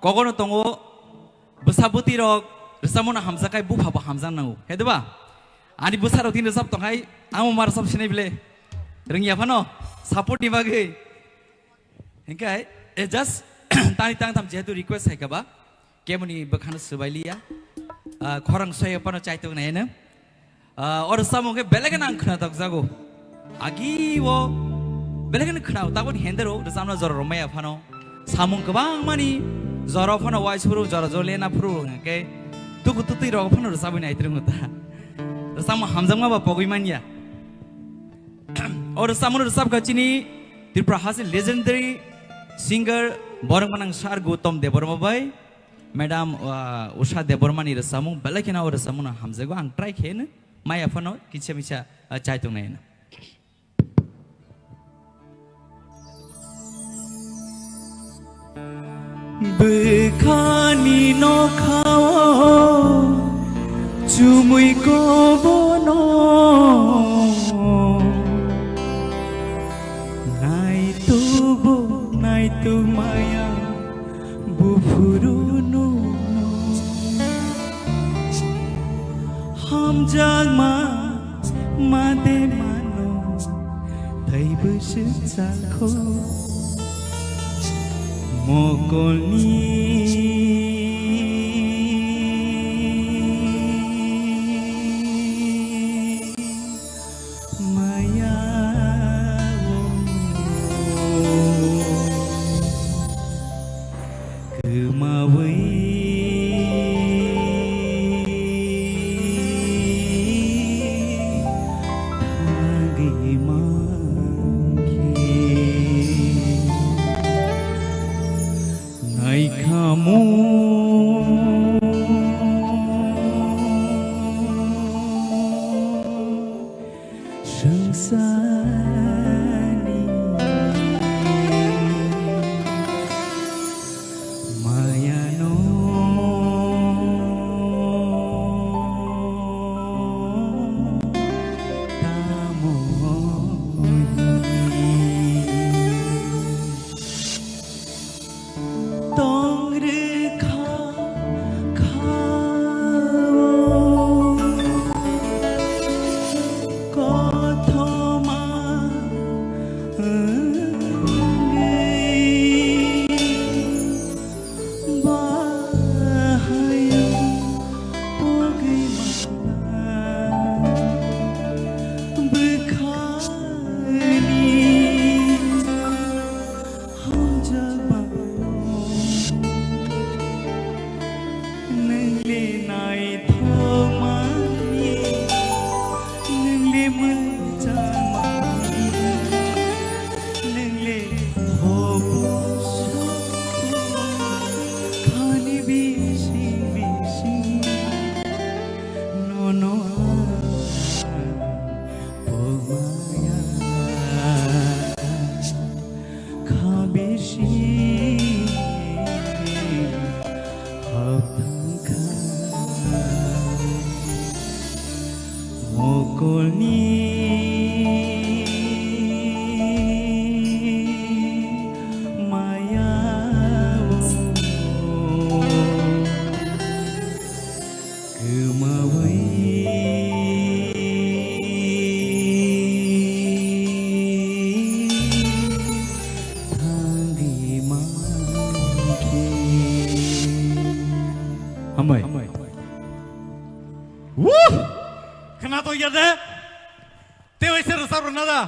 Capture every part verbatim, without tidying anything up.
Kogono tongo, bwsa bwtwi rok rwchapmano hamjak khai bupha bo hamjak nango, khe diba? Ani bwsa rok tini rwchap tong khai, ang ma rwchap sinai bile rwngya phano support ni bagwi. Hinkhe, eh, just tani tang tham jehetu request hai kaba, kemoni bwkhano swbai liya, ah, khorang soya phano chaitok nai heno. Ah, o rwchapmung khe belai kheno ang khwnatok jago. Agi o belai kheno khwnao, taboni hendero rwchapna jora rw maya phano. Samung kwbangmani jora phano waiphuru, jora jora lena phuru hwnkhe tuku tutwi rok phano rwchabwi nai twrwngo ta. Rwchapmung hamjakma ba pogwi manya. O rwchapmung rwchapkha chini Tripura hasteni legendary singer borok manang sir Gautam Debbarma bai. Madam, ah, Usha Debbarmani rwchapmung belai kheno o rwchapmungno hamjago, ang try khe heno maya phano kisa misa, ah, chai tongnai heno. Bwkhani nokhao chumui kobono naitubo naitu maya. Buphuru no hamjakma made mano, tei bwswk chakho mokolni. Maya o kwmawi thangwi mankhe. Naikhamu swngcharni mayano tamo hwnwi. Tong rwkha kha o kothoma wngwi bahai pogwi mala bwkhani. Hamjakma nwngli naithokmani, nwngli mwchangmani, nwngli hopu sopu khani bising bising nono ang pogmaya. Kha bisi hapthang kha mokolni maya o. Kwmawi thangwi mankhe. Hambai. Wuh! Khwnatok ya de? Tei waisa rwchap rwna da?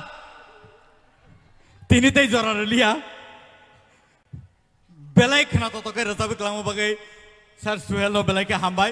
Tini tei jora rwliya. Belai khwnatok khe rwchapwi kwlangma bagwi Sir Suhel no belai khe hambai.